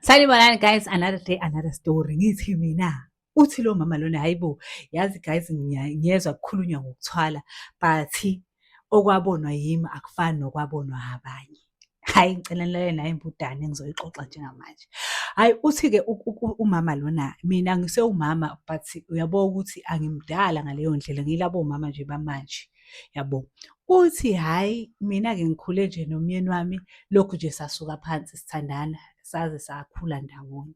Sanibonani guys, another day, another story. Ngithi mina, uthi lo mama lona, hayi bo, yazi guys, ngiyezwa kukhulunywa ngokuthwala, but okwabonwa yimi akufani nokwabonwa abanye. Hhayi, ngicela nilalele nayi imbudane engizoyixoxa njengamanje. Hhayi, uthi-ke umama lona, mina ngisewumama but uyabo ukuthi angimdala ngaleyo ndlela, ngilabo mama nje bamanje, yabo. Uthi hhayi, mina-ke ngikhule nje nomyeni wami, lokhu nje sasuka phansi sithandana saze sakhula ndawonye.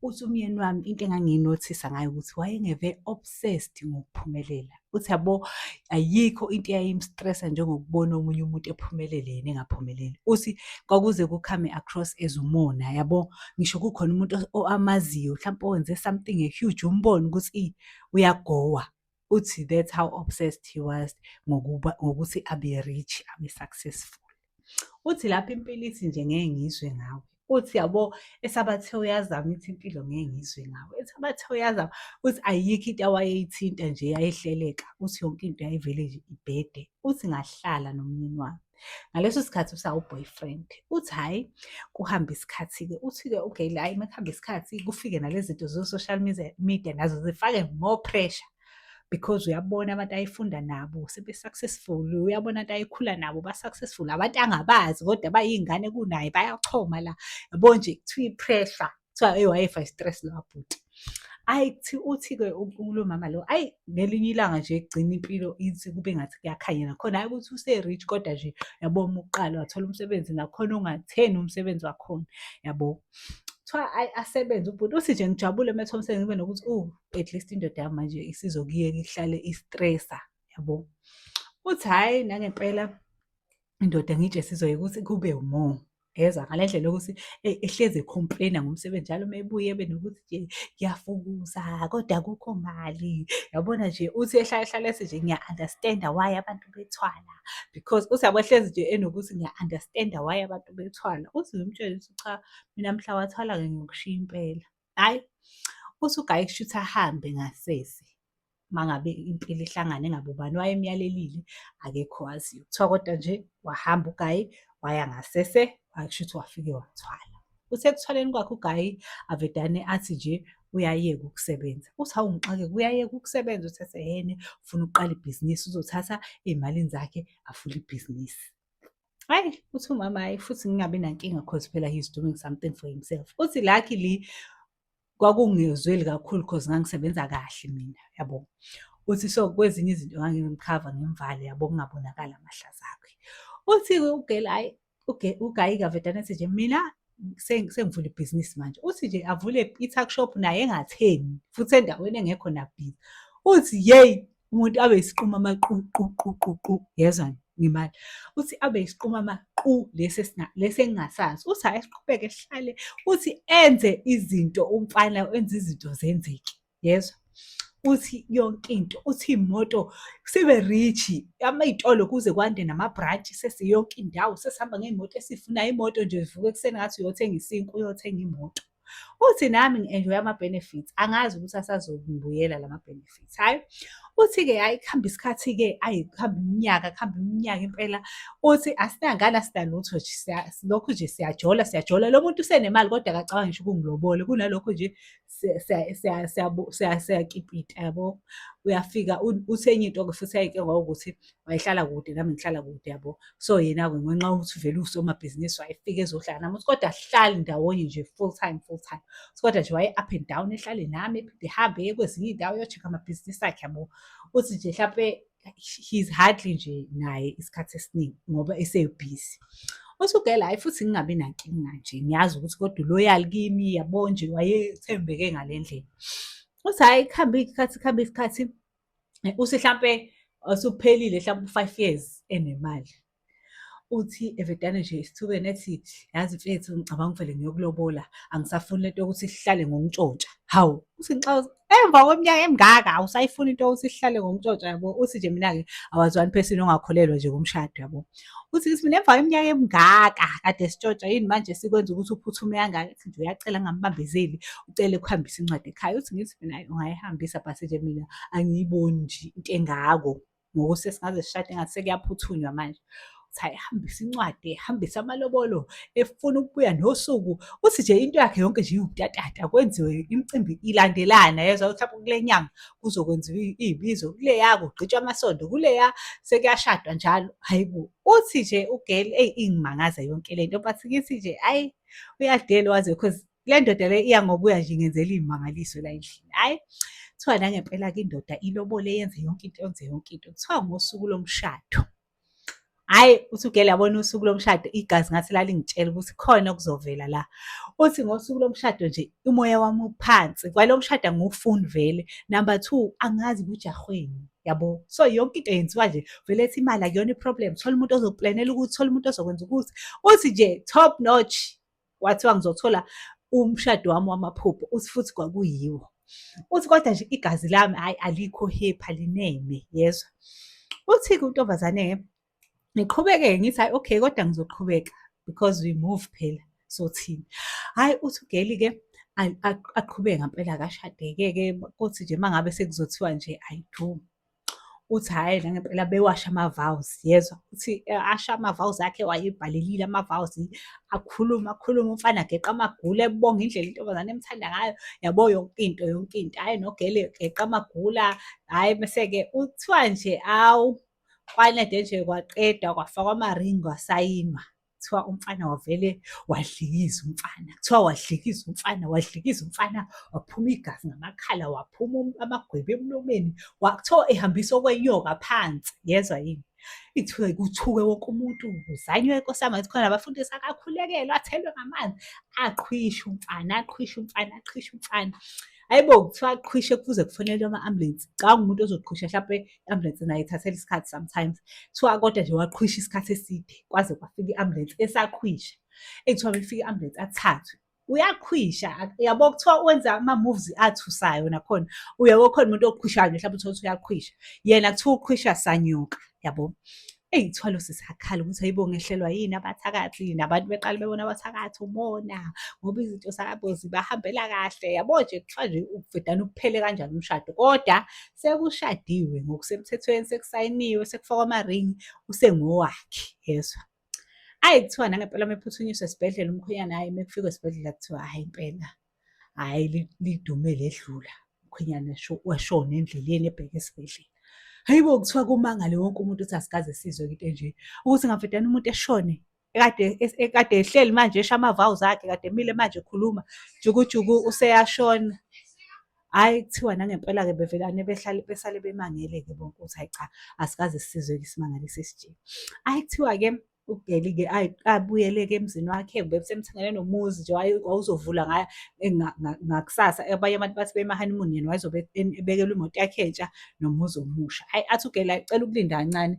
Uthi umyeni wami into engangiyinothisa ngayo ukuthi wayengeve obsessed ngokuphumelela. Uthi yabo, ayikho into eyayimstressa njengokubona omunye umuntu ephumelele yena engaphumeleli. Uthi kwakuze ku-come across as umona, yabo. Ngisho kukhona umuntu amaziyo mhlampe owenze something huge, umbone ukuthi uyagowa. Uthi that's how obsessed he was ngokuba ngokuthi abe rich, abe successful. Uthi lapho impilo ithi nje ngeke ngizwe ngawe. Uthi yabo, esabathe uyazama, ithi impilo ngeke ngizwe ngawe. Esabathe uyazama, uthi ayikho into awayeyithinta nje yayihleleka. Uthi yonke into yayivele nje ibhede. Uthi ngahlala nomyeni wami. Ngaleso sikhathi usawu-boyfriend. Uthi hhayi, kuhambe isikhathi-ke. Uthi-ke okay, hhayi, uma kuhamba isikhathi kufike nalezi zinto zo-social media nazo zifake more pressure. Because uyabona abantu ayefunda nabo sebe-successful, uyabona abantu ayekhula nabo ba-successful, abantu angabazi kodwa bayiy'ngane kunaye bayachoma la. Yabo nje, kuthiwa i-pressure, kuthiwa eyi wayefa i-stress lowa bhuti. Hhayi, uthi-ke lo mama lo, hhayi, ngelinye ilanga nje egcina impilo ithi kube ngathi kuyakhanya nakhona, hhayi ukuthi use-rich kodwa nje yabo uma uqala wathola umsebenzi nakhona ungatheni umsebenzi wakhona, yabo. Kuthiwa hhayi, asebenze ubhuti, uthi nje ngijabule uma ethola umsebenzi ngibe nokuthi oh, at least indoda yami manje isizokuyeka ihlale i-stressa, yabo. Uthi hhayi, nangempela indoda ngitshe sizoyeka ukuthi kube more. Yezwa ngale ndlela yokuthi ehlezi e-complain-a ngomsebenzi njalo uma ebuya ebe nokuthi nje ngiyafukusa kodwa akukho mali. Yabona nje, uthi ehlale ehlale ethi nje ngiya-understand-a why abantu bethwala because uthi yabo hlezi nje enokuthi ngiya-understand-a why abantu bethwala. Uthi ngimtshele ukuthi cha, mina mhla wathwala-ke ngiyokushiya impela. Hhayi, uthi u-guy kushuthi ahambe ngasese uma ngabe impilo ihlangane engabe ubani wayemyalelile, akekho owaziyo. Kuthiwa kodwa nje wahamba u-guy waya ngasese, kushuthi wafike wathwala. Uthi ekuthwaleni kwakhe u-guy avedane athi nje uyayeka ukusebenza. Uthi hawu, ngixakeke, uyayeka ukusebenza, uthi esehhene ufuna ukuqala ibhizinisi, uzothatha ey'malini zakhe avule ibhizinisi. Hhayi, uthi umama hhayi, futhi ngingabi nankinga cause phela he's doing something for himself. Uthi luckily kwakungezweli kakhulu cause ngangisebenza kahle mina, yabo. Uthi so kwezinye izinto ngangimkhava ngimvale, yabo, kungabonakali amahlazo akhe. Uthi-ke u-girl hhayi, u-guy-ke avedane athi nje mina sengivula ibhizinisi manje. Uthi nje avule i-tuck shop naye engatheni futhi endaweni engekho nabhizi. Uthi yeyi, umuntu abe isiquma amaqu qu qu qu qu, yezwa ngemali. Uthi abe isiquma amaqu lesi lesi engingasazi. Uthi hhayi, siqhubeke sihlale, uthi enze izinto umfana, enze izinto zenzeke, yezwa. Uthi yonke into, uthi iy'moto sibe rich, iy'tolo kuze kwande nama-branch, sesiyonke indawo, sesihamba ngey'moto esiyifunayo, imoto nje uvuka ekuseni ngathi uyothenga isinkwa, uyothenga imoto. Uthi nami ngi-enjoy-a ama-benefits, angazi ukuthi asazongibuyela lama-benefits, hhayi. Uthi-ke hhayi, kuhambe isikhathi-ke, ayi kuhambe iminyaka, kuhambe iminyaka impela. Uthi asinangane, asinalutho nje, lokhu nje siyajola, siyajola. Lo muntu usenemali kodwa akacabangi ngisho ukungilobola, kunalokho nje siyakipita, yabo. Uyafika uthi enye into-ke futhi eyayinkinga ukuthi wayehlala kude nami ngihlala kude, yabo. So yena-ke ngenxa yokuthi vele uwusomabhizinisi wayefika ezohlala nami, uthi kodwa asihlali ndawonye nje full time, full time. Kodwa nje waye up and down ehlale nami, ephinde ehambe eye kwezinye iy'ndawo eyo-check-a amabhizinisi akhe, yabo. Uthi nje hlampe he's hardly nje naye isikhathi esiningi ngoba esebhizi. Uthi u-girl hhayi, futhi ngingabi nankinga nje, ngiyazi ukuthi kodwa u-loyal kimi, yabo nje, wayethembeke ngale ndlela. Uthi hhayi, kuhambe isikhathi, kuhambe isikhathi, uthi hlampe usuphelile hlampe u-5 years enemali. Uthi evedane nje esithubeni ethi, yazi mfethu, ngicabanga vele ngiyokulobola, angisafuni lento yokuthi sihlale ngokuntshontsha. Hawu, uthi ngixoxa emva kweminyaka emingaka awusayifuni into yokuthi sihlale ngokuntshontsha, yabo. Uthi nje mina-ke I was one person ongakholelwa nje kumshado, yabo. Uthi ngithi mina emva kweminyaka emingaka kade sitshontsha, yini manje sikwenza ukuthi uphuthume kangaka? Ethi nje uyacela ngingambambezeli, ucele ukuhambisa incwadi ekhaya. Uthi ngithi mina ungayihambisa but nje mina angiyiboni nje into engako ngokuthi sesingaze sishade, engathi sekuyaphuthunywa manje. Uthi hhayi ehambise incwadi, ehambise amalobolo, efuna ukubuya nosuku. Uthi nje into yakhe yonke nje iwukutatata, kwenziwe imicimbi ilandelana yezwa ukuthi mhlampe kule nyanga kuzokwenziwa iy'bizo, kuleya kugqitshwa amasondo, kuleya sekuyashadwa njalo. Hhayi bo, uthi nje u-girl eyi ingimangaza yonke lento but ngithi nje hhayi uyadela waze cause le ndoda le iya ngokuya nje ingenzela iy'mangaliso la endlini. Hhayi, kuthiwa nangempela-ke indoda ilobole yenze yonke into, yenze yonke into. Kuthiwa ngosuku lomshado, hhayi uthi u-girl yabona usuku lomshado igazi ngathi lalingitshela ukuthi khona okuzovela la. Uthi ngosuku lomshado nje umoya wami uphansi, kwalo mshado angiwufuni vele. Number two, angazi kujahweni yabo. So yonke into yenziwa nje vele ethi imali akuyona i-problem, thola umuntu ozokuplanela ukuthi, thola umuntu ozokwenza ukuthi. Uthi nje top notch, kwathiwa ngizothola umshado wami wamaphupho, uthi futhi kwakuyiwo. Uthi kodwa nje igazi lami hhayi alikho happy, alineme yezwa. Uthi-ke untombazane-ke ngiqhubeke ngithi hhayi okay kodwa ngizoqhubeka because we move phela sothini. Hhayi uthi u-girl-ke aqhubeke ngampela akashade-ke kuthi nje uma ngabe sekuzothiwa nje I do. Uthi hhayi nangempela bewasha ama-vows yezwa, uthi asha ama-vows akhe wayebhalelile ama-vows, akhulume akhulume umfana ageqe amagula ebonga indlela intombazane emthanda ngayo, yabo yonke into yonke into. Hhayi no-girl egeqa amagula, hhayi mese-ke kuthiwa nje awu kwanede nje kwaqedwa kwafakwa amaringi kwasayinwa. Kuthiwa umfana wavele wadlikiza umfana, kuthiwa wadlikiza umfana, wadlikiza umfana, waphuma igazi ngamakhala, waphuma amagwebu emlomeni, kuthiwa ehambisa okwenyoka phansi, yezwa yini? Kuthiwe kuthuke wonke umuntu, kuzanywe Nkosi yami ngathi khona abafundisi akakhulekelwe, athelwe ngamanzi, aqhwishe umfana, aqhwishe umfana, aqhwishe umfana. Hhayi bo, kuthiwa aqhwishe kuze kufonelwe ama-ambulensi. Cabanga umuntu ozoqhwisha hlampe i-ambulensi nayo ithathela isikhathi sometimes. Kuthiwa kodwa nje waqhwisha isikhathi eside kwaze kwafika i-ambulensi esaqhwisha. Ekuthiwa uma ifika i-ambulensi athathwe. Uyaqhwisha, yabo kuthiwa wenza ama-moves athusayo nakhona. Uyabo khona umuntu oqhwishayo nje mhlawumbe uthole ukuthi uyaqhwisha. Yena kuthiwa uqhwisha sanyoka, yabo. Eyi kuthiwa lo sisi akhala ukuthi hayibo ngehlelwa yini abathakathi nabantu beqale bebona abathakathi umona ngoba izinto zabo zibahambela kahle yabo nje kuthiwa nje ukuvedane uphele kanjani umshado kodwa sekushadiwe ngokusemthethweni sekusayiniwe sekufakwa amaringi usengowakhe yezwa. Ayi kuthiwa nangempela uma ephuthunyiswa esibhedlela umkhwenyana hhayi uma kufika esibhedlela kuthiwa hhayi impela hhayi lidume ledlula umkhwenyana washona endleleni ebheke esibhedlela. Hhayi bo kuthiwa kumangale wonke umuntu ukuthi asikaze sizwe into enje ukuthi ngavedane umuntu eshone ekade ekade ehleli manje esho ama-vows akhe kade emile manje ekhuluma jukujuku useyashona. Hhayi kuthiwa nangempela-ke bevelane behlale besale bemangele-ke bonke ukuthi hhayi cha asikaze sizwe-ke isimangaliso esinje. Hhayi kuthiwa-ke u-girl-ke abuyele-ke emzini wakhe besemthengele nomuzi nje wawuzovula ngakusasa. Abanye abantu bathi bema-honeymoon yena wayezobe ebekelwe imoto yakhe entsha nomuzi omusha. Hhayi athi u-girl hhayi cela ukulinda kancane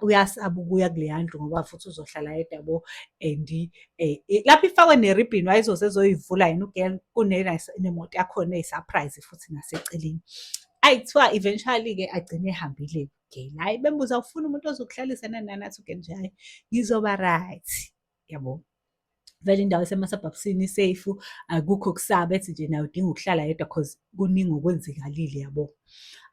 uyasaba ukuya kuleya ndlu ngoba futhi uzohlala yedwa yabo and lapho ifakwe ne-ribbon wayezoze ezoyivula yena u-girl kunemoto yakhona eyi-surprise futhi ngaseceleni. Ayi kuthiwa eventually-ke agcine ehambile u-girl. Hhayi bembuza awufuni umuntu ozokuhlalisa nani nani athi u-girl nje hhayi ngizoba right yabo. Vele indawo esema-suburbs-ini i-safe akukho kusaba ethi nje naye udinga ukuhlala yedwa cause kuningi okwenzekalile yabo.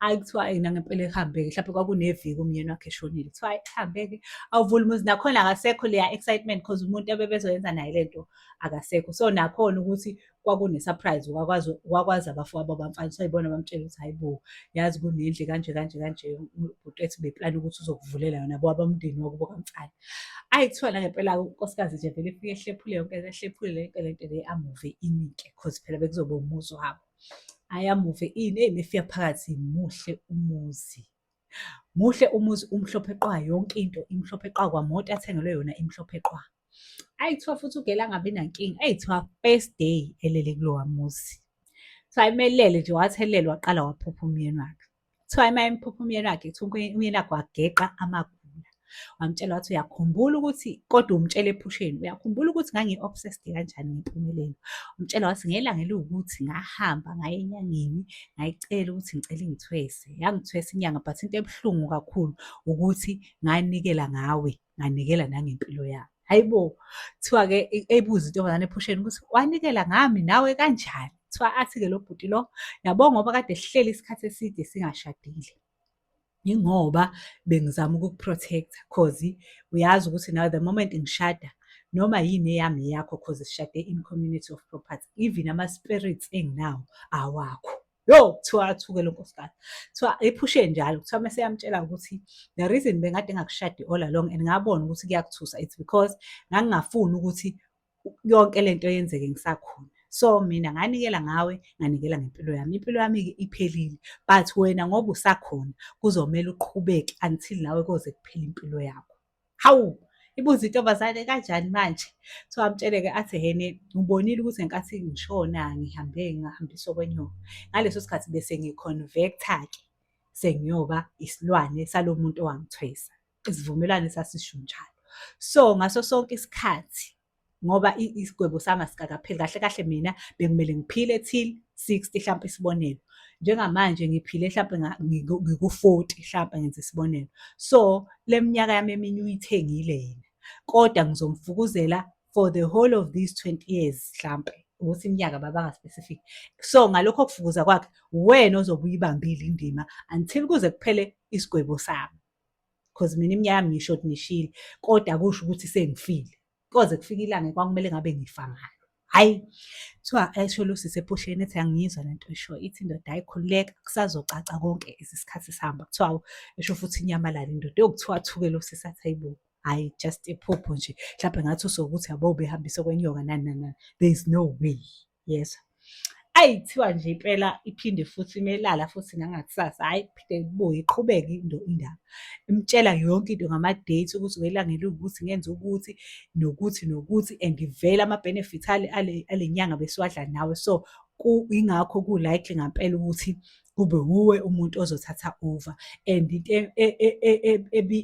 Hhayi kuthiwa nangempela ehambe-ke mhlampe kwakuneviki umyeni wakhe eshonile. Kuthiwa hhayi ehambe-ke awuvule umuzi nakhona akasekho leya excitement cause umuntu abebezoyenza naye lento akasekho. So nakhona ukuthi kwakune-surprise wakwazi wakwazi abafowabo bamfana so yibona bamtshela ukuthi hhayi bo yazi kunendlu kanje kanje kanje ubhuti ethi beplana ukuthi uzokuvulela yona bo abomndeni wakubo kamfana. Ayi kuthiwa nangempela unkosikazi nje vele efike ehlephule yonke ehlephule lento lento le a-move in-ke cause phela bekuzoba umuzi wabo. Hhayi a-move in, eyi mefika phakathi muhle umuzi. Muhle umuzi umhlophe qwa yonke into imhlophe qwa kwamoto athengelwe yona imhlophe qwa. Ayi kuthiwa futhi u-girl angabi nankinga, eyi kuthiwa first day elele kulowa muzi. Kuthiwa emelele nje wathi elele waqala waphupha umyeni wakhe. Kuthiwa uma emphupha umyeni wakhe kuthiwa umyeni wakhe wageqa amagula. Wamtshela wathi uyakhumbula ukuthi kodwa umtshela ephusheni, uyakhumbula ukuthi ngangi-obsessed kanjani ngempumelelo. Umtshela wathi ngelanga eliwukuthi ngahamba ngaya enyangeni ngayicela ukuthi ngicela ingithwese. Yangithwesa inyanga but into ebuhlungu kakhulu ukuthi nganikela ngawe, nganikela nangempilo yami. Hhayi bo, kuthiwa-ke ebuza intombazane ephusheni ukuthi wanikela ngami nawe kanjani? Kuthiwa athi-ke lo bhuti lo, yabo ngoba kade sihleli isikhathi eside singashadile. Yingoba bengizama ukuku-protect-a cause uyazi ukuthi now the moment ngishada noma yini eyami eyakho cause sishade in community of property, even ama-spirits enginawo awakho. Yo, kuthiwa athuke lo nkosikazi. Kuthiwa ephushe njalo, kuthiwa mese eyamtshela ukuthi the reason bengikade ngingakushadi all along and ngabona ukuthi kuyakuthusa, it's because ngangingafuni ukuthi yonke lento yenzeke ngisakhona. So mina nganikela ngawe, nganikela ngempilo yami. Impilo yami-ke iphelile, but wena ngoba usakhona kuzomele uqhubeke until nawe koze kuphele impilo yakho. Hawu, ibuza intombazane kanjani manje? Kuthiwa amtshele-ke athi hhene ngibonile ukuthi ngenkathi ngishona ngihambe ngahambiswa okwenyoka. Ngaleso sikhathi bese ngi-convert-a-ke sengiyoba isilwane salo muntu owangithwesa. Isivumelwano sasisho njalo. So ngaso sonke isikhathi ngoba isigwebo sami asikakapheli, kahle kahle mina bekumele ngiphile till 60 hlampe isibonelo. Njengamanje ngiphile hlampe ngiku-40 hlampe ngenza isibonelo. So le minyaka yami eminye uyithengile yena, kodwa ngizomfukuzela for the whole of these 20 years hlampe ukuthi iminyaka babanga-specific. So ngalokho kufukuza kwakhe, uwena ozobe uyibambile indima until kuze kuphele isigwebo sami. Cause mina iminyaka yami ngiyishotanishile, kodwa akusho ukuthi sengifile. Koze kufike ilanga ekwakumele ngabe ngifa ngalo. Hhayi, kuthiwa esho lo sisi ephusheni ethi angiyizwa lento oyishoyo, ithi indoda hhayi khululeka kusazocaca konke as isikhathi sihamba. Kuthiwa hawu, esho futhi inyamalale indoda. Yo, kuthiwa athuke lo sisi athi hayibo, hhayi just iphupho nje, hlampe ngathi usokuthi yabo ubehambisa okwenyoka nani nani nani. There is no way, yezwa. Ayi, kuthiwa nje impela iphinde futhi imelala futhi nangakusasa, hhayi iphinde ibuye iqhubeke indaba. Imtshela yonke into ngama-dates ukuthi ngelanga eliwukuthi ngenza ukuthi nokuthi nokuthi and vele ama-benefits ale nyanga besiwadla nawe. So ingakho ku-likely ngampela ukuthi kube wuwe umuntu ozothatha over and into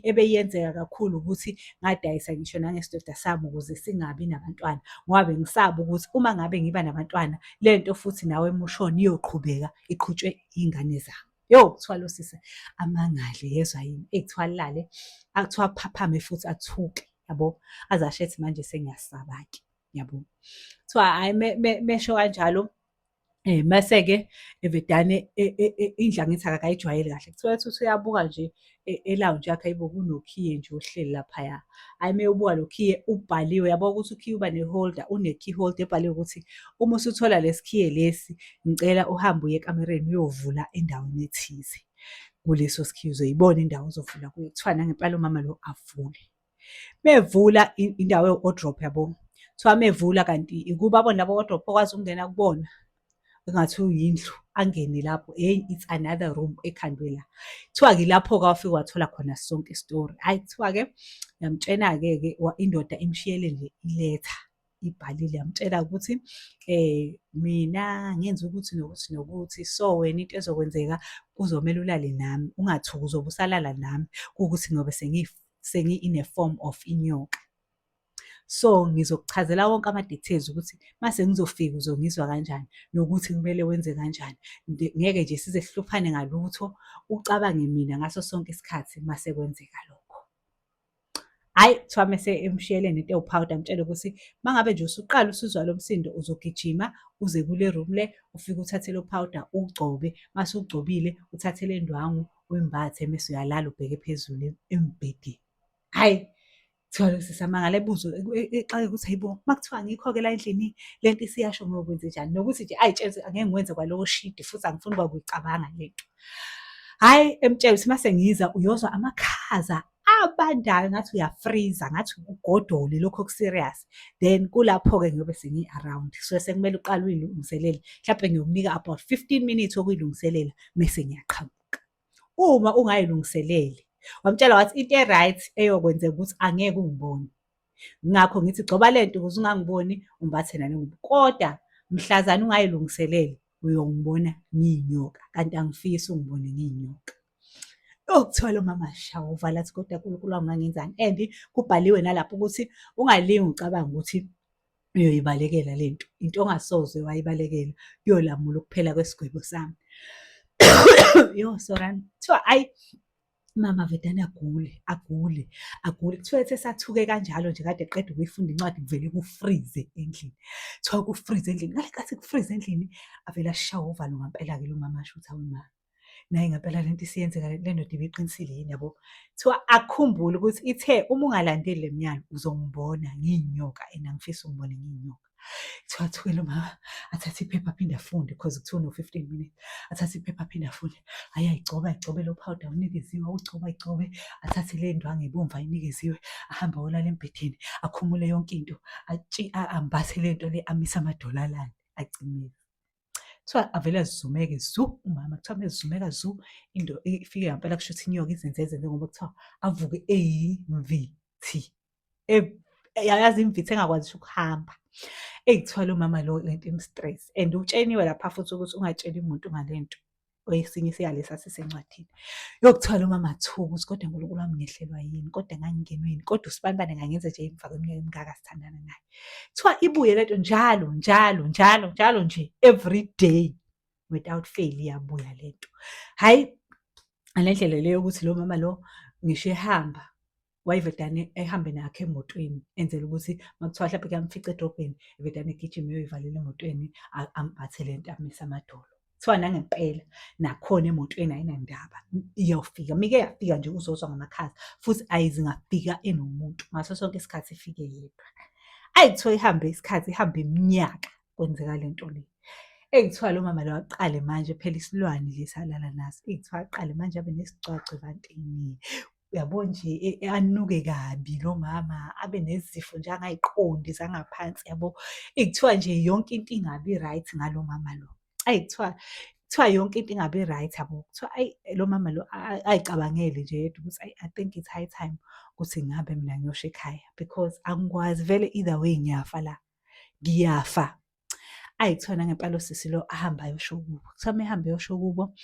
ebeyenzeka kakhulu ukuthi ngadayisa ngisho nangesidoda sami ukuze singabi nabantwana ngoba bengisaba ukuthi uma ngabe ngiba nabantwana le nto futhi nawe uma ushona iyoqhubeka iqhutshwe iy'ngane zami. Yo, kuthiwa lo sisi amangale yezwa yini, eyi kuthiwa alale, kuthiwa aphaphame futhi athuke yabo, aze asho ethi manje sengiyasaba-ke yabo. Kuthiwa hhayi mesho kanjalo mase-ke evedane indlu angithi akakayijwayeli kahle. Kuthiwa ethi uthi uyabuka nje e-lounge yakhe hhayi bo kunokhiye nje ohleli laphaya. Hhayi uma eyobuka lo khiye ubhaliwe, uyabo ukuthi ukhiye uba ne-holder, une-key holder ebhaliwe ukuthi uma usuthola lesi khiye lesi, ngicela uhambe uye ekamereni uyovula endaweni ethize. Kuleso sikhiye uzoyibona indawo ozovula kuyo. Kuthiwa nangempela umama lo avule. Mevula indawo ewu-wardrobe yabo, kuthiwa mevula kanti ikubo abona labo wardrobe okwazi ukungena kubona, engathi uyindlu, angene lapho, hheyi it's another room ekhandwe la. Kuthiwa-ke ilapho-ke wafike wathola khona sonke isitori. Hhayi kuthiwa-ke yamtshena-ke ke indoda imshiyele nje iletha ibhalile yamtshela ukuthi mina ngenza ukuthi nokuthi nokuthi, so wena into ezokwenzeka kuzomele ulale nami, ungathuki uzobe usalala nami, kuwukuthi ngiyobe sengi-in a form of inyoka. So ngizokuchazela wonke ama-details ukuthi mase ngizofika uzongizwa kanjani, nokuthi kumele wenze kanjani. Ngeke nje size sihluphane ngalutho, ucabange mina ngaso sonke isikhathi mase kwenzeka lokho. Hhayi, kuthiwa mese emshiyele nento ewu-powder amtshele ukuthi uma ngabe nje usuqala usuzwa lo msindo uzogijima uze kule room le, ufike uthathe lo powder uwugcobe, mase uwugcobile uthathe le ndwangu uyimbathe mese uyalala ubheke phezulu embhedeni. Hhayi, kuthiwa lo sisi amangala ebuzwe exakeka ukuthi hayi bo, uma kuthiwa angikho-ke la endlini le nto isiyasho ngiyokwenzenjani, nokuthi nje ay'tshele ukuthi angeke ngiwenze kwalowo shidi futhi angifuni kwakuyicabanga le nto. Hhayi, emtshela ukuthi mase ngiza uyozwa amakhaza abandayo ngathi uyafriza, ngathi ugodole lokhu oku-serious. Then kulapho-ke ngiyobe sengi-around. So sekumele uqale uyilungiselele, mhlampe ngiyokunika about 15 minutes okuyilungiselela mese ngiyaqhamuka. Uma ungayilungiseleli, wamtshela wathi into e-right eyokwenzeka ukuthi angeke ungibone. Ngakho ngithi gcoba lento ukuze ungangiboni umbathe nale ngubo. Kodwa mhlazane ungayilungiseleli uyongibona ngiyinyoka, kanti angifisi ungibone ngiyinyoka. Oh, kuthiwa lo mama shawa uvala athi kodwa Nkulunkulu wami ngangenzani? And kubhaliwe nalapho ukuthi ungalingi ucabange ukuthi uyoyibalekela le nto, into ongasoze wayibalekela, kuyolamula ukuphela kwesigwebo sami. Yo, sorry. Kuthiwa hhayi umama vedane agule, agule, agule. Kuthiwa ethi esathuke kanjalo nje kade eqeda ukuyifunda incwadi kuvele ku-freeze endlini. Kuthiwa ku-freeze endlini, ngale nkathi ku-freeze endlini avele ashawe uvalo ngampela-ke lo mama asho ukuthi hawu ma. Nayi ngempela lento isiyenzeka le ndoda ibiqinisile yini yabo. Kuthiwa akukhumbule ukuthi ithe uma ungalandeli le myalo uzongibona ngiyinyoka and angifisi ungibone ngiyinyoka. Kuthiwa athuke lo mama athathe iphepha aphinde afunde cause kuthiwa uno-15 minutes. Athathe iphepha aphinde afunde. Aye ayigcobe ayigcobe lo powder awunikeziwe awugcobe ayigcobe. Athathe le ndwangu ebomvu ayinikeziwe ahambe ayolala embhedeni akhumule yonke into ambathe le nto le amise amadolo alale acimeze. Kuthiwa avele azizumeke zu umama, kuthiwa uma ezizumeka zu into ifike ngampela kusho ukuthi inyoka izenze ezenze ngoba kuthiwa avuke eyimvithi. Yazi imvithi engakwazi ngisho ukuhamba. Eyi kuthiwa lo mama lo lento im-stress and utsheniwe lapha futhi ukuthi ungatsheli muntu ngale nto. Esinye isiyalo esasisencwadini. Yokuthiwa lo mama athuke ukuthi kodwa Nkulunkulu wami ngehlelwa yini, kodwa ngangingenwe yini, kodwa usibanibani ngangenza nje emva kweminyaka emingaka sithandana naye. Kuthiwa ibuye lento njalo njalo njalo njalo nje every day without fail iyabuya lento. Hhayi ngale ndlela le yokuthi lo mama lo ngisho ehamba wayevedane ehambe nakhe emotweni enzela ukuthi uma kuthiwa hlampe kuyamfica edrobheni evedane egijime eyoyivalela emotweni ambathe le nto amise amadolo. Kuthiwa nangempela nakhona emotweni ayinandaba iyofika mike yafika nje uzozwa ngamakhaza futhi ayizingafika enomuntu ngaso sonke isikhathi ifike yedwa. Ayi kuthiwa ihambe isikhathi ihambe iminyaka kwenzeka le nto le. Eyi kuthiwa lo mama lo aqale manje phela isilwane lesi alala naso. Eyi kuthiwa aqale manje abe nesigcwagcwa ebantwini. Uyabo nje anuke kabi lo mama, abe nezifo nje angayiqondi zangaphansi yabo. Eyi kuthiwa nje yonke into ingabi right ngalo mama lo. Eyi kuthiwa kuthiwa yonke into ingabi right yabo. Kuthiwa ayi lo mama lo ay'cabangele nje yedwa ukuthi ayi I think it's high time ukuthi ngihambe mina ngiyosha ekhaya because angikwazi vele either way ngiyafa la, ngiyafa. Ayi kuthiwa nangempela usisi lo ahambe ayosho kubo. Kuthiwa uma ehamba eyosho kubo,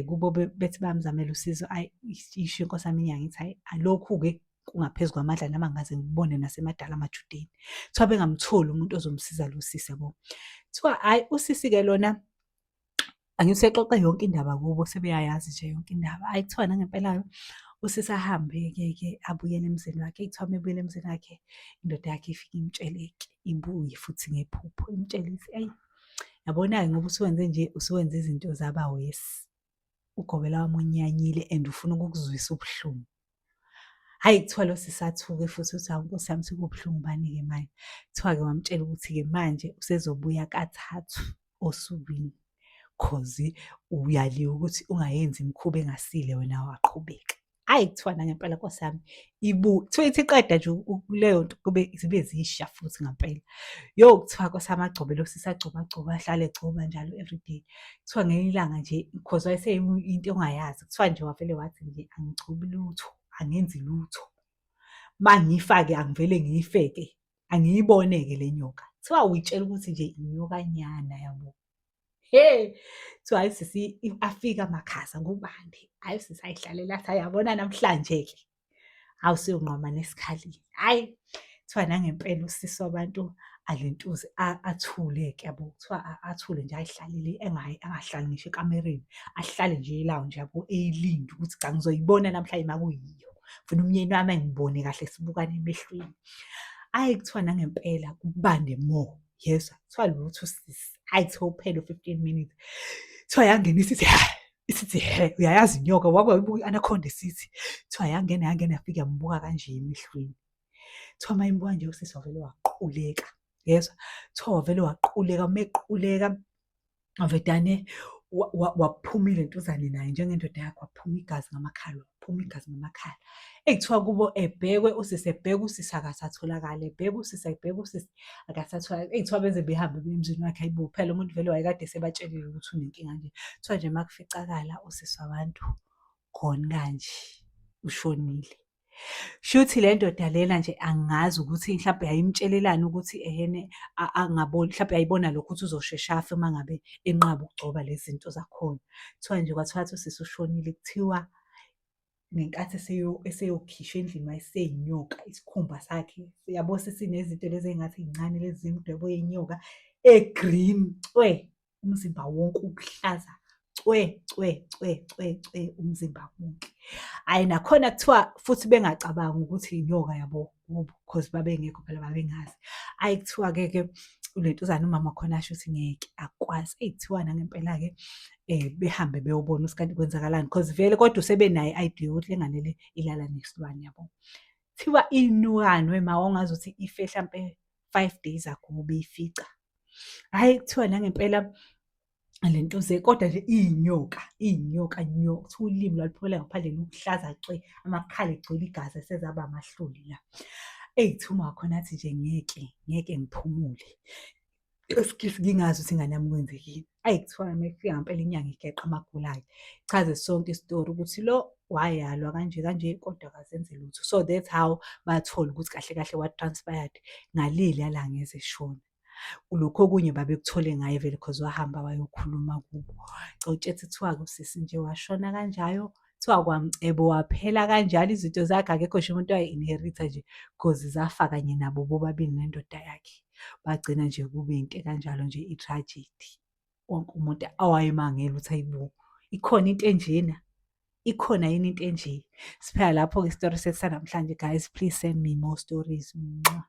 kubo bethi bayamzamela usizo, ayi isho inkosi yami inyanga ithi hhayi alokhu-ke kungaphezu kwamandla nami angikaze ngikubone nasemadala amajudeni. Kuthiwa bengamtholi umuntu ozomsiza lo sisi yabo. Kuthiwa hhayi usisi-ke lona angithi usexoxe yonke indaba kubo sebeyayazi nje yonke indaba. Hhayi kuthiwa nangempela-ke usisi ahambe-ke ke abuyele emzini wakhe. Kuthiwa uma ebuyela emzini wakhe indoda yakhe ifike imtshele-ke ibuye futhi ngephupho imtshele ithi eyi yabona-ke ngoba usuwenze nje usuwenze izinto zaba worse. Ugobela wami unyanyile and ufuna ukukuzwisa ubuhlungu. Hhayi kuthiwa lo sisi athuke futhi uthi hawu nkosi yami sekubuhlungu bani-ke manje. Kuthiwa-ke wamtshela ukuthi-ke manje usezobuya kathathu osukwini cause uyaliwe ukuthi ungayenzi imikhuba engasile wena waqhubeka. Hhayi kuthiwa nangempela nkosi yami kuthiwa ithi iqeda nje kuleyo nto kube zibe zisha futhi ngampela. Yo kuthiwa nkosi yami agcobe lo sisi agcobe agcobe ahlale egcoba njalo everyday. Kuthiwa ngelinye ilanga nje cause wayeseyinto ongayazi kuthiwa nje wavele wathi nje angigcobi lutho, angenzi lutho. Uma ngifa-ke angivele ngife-ke, angiyibone-ke le nyoka. Kuthiwa uyitshela ukuthi nje inyokanyana yabo. He, kuthiwa hhayi sisi afike amakhaza kubande, hhayi sisi ayihlalele athi hhayi yabona namhlanje-ke hawu siyonqwamana esikhaleni. Hhayi, kuthiwa nangempela usisi wabantu alentuze athule-ke yabo, kuthiwa athule nje ayihlalele angahlali ngisho ekamereni, ahlale nje e-lounge yabo eyilinde ukuthi cha ngizoyibona namhlanje uma kuyiyo. Ngifuna umyeni wami angibone kahle sibukane emehlweni. Hhayi kuthiwa nangempela kubande more. Yezwa, kuthiwa lutho usisi. Hhayi kuthiwa uphele u-15 minutes. Kuthiwa yangena isithi isithi he uyayazi inyoka wake wayibuka i-anaconda isithi. Kuthiwa yangena yangena yafika yambuka kanje emehlweni. Kuthiwa uma imbuka nje usisi wavele waquleka. Yezwa, kuthiwa wavele waquleka, uma equleka wavedane waphuma ilentuzane naye njengendoda yakhe waphuma igazi ngamakhala, waphuma igazi ngamakhala. Eyi kuthiwa kubo ebhekwe usisi ebheke usisi akasatholakali, ebheke usisi ebheke usisi akasatholakali. Eyi kuthiwa beze behambe beye emzini wakhe hayi bo phela umuntu vele wayekade esebatshelile ukuthi unenkinga nje. Kuthiwa nje uma kuficakala usisi wabantu gone kanje ushonile. Shuthi le ndoda lena nje angazi ukuthi mhlampe yayimtshelelani ukuthi ehene angaboni mhlampe yayibona lokhu ukuthi uzosheshe afe uma ngabe enqaba ukugcoba lezi zinto zakhona. Kuthiwa nje kwathiwa wathi usisi ushonile kuthiwa ngenkathi eseyokhishwa endlini wayeseyinyoka isikhumba sakhe yabo sesinezinto lezi ey'ngathi y'ncane lezi zemidwebo yenyoka e-green cwe. Umzimba wonke ubuhlaza cwe cwe cwe cwe cwe umzimba wonke. Hhayi nakhona kuthiwa futhi bengacabangi ukuthi inyoka yabo kubo cause babengekho phela babengazi. Hhayi kuthiwa-ke ke ulentuzana umama khona asho ukuthi ngeke akukwazi. Angikwazi. Eyi, kuthiwa nangempela-ke behambe beyobona ukuthi kanti kwenzakalani cause vele kodwa usebenayo i-idea yokuthi le ngane le ilala nesilwane yabo. Kuthiwa inukani wema wangazuthi ife hlampe 5 days ago beyifica. Hhayi, kuthiwa nangempela le nto kodwa nje iy'nyoka, iy'nyoka nyo, kuthiwa ulimi lwaluphumela ngaphandle luhlaza cwe, amakhala egcwele igazi esezaba amahluli la. Eyi, kuthiwa umakhona athi nje ngeke, ngeke ngiphumule. Excuse, ngingazi ukuthi ingane yami kwenzekeni. Ayi, kuthiwa uma ifika ngempela inyanga igeqa amagula-ke. Ichaze sonke isitori ukuthi lo wayalwa kanje kanje kodwa akazenze lutho. So that's how bathola ukuthi kahle kahle what transpired ngaleliya langa ezeshona. Lokhu okunye babekuthole ngaye vele cause wahamba wayokhuluma kubo. Cawutshethi kuthiwa-ke usisi nje washona kanjalo, kuthiwa kwamcebo waphela kanjalo izinto zakhe akekho ngisho umuntu owayi-inherit-a nje cause zafa kanye nabo bobabili nendoda yakhe. Bagcina nje kube into ekanjalo nje i-tragedy. Wonke umuntu awayemangele ukuthi hayibo, ikhona into enjena? Ikhona yini into enje? Siphela lapho-ke isitori sethu sanamhlanje guys, please send me more stories. Mwah.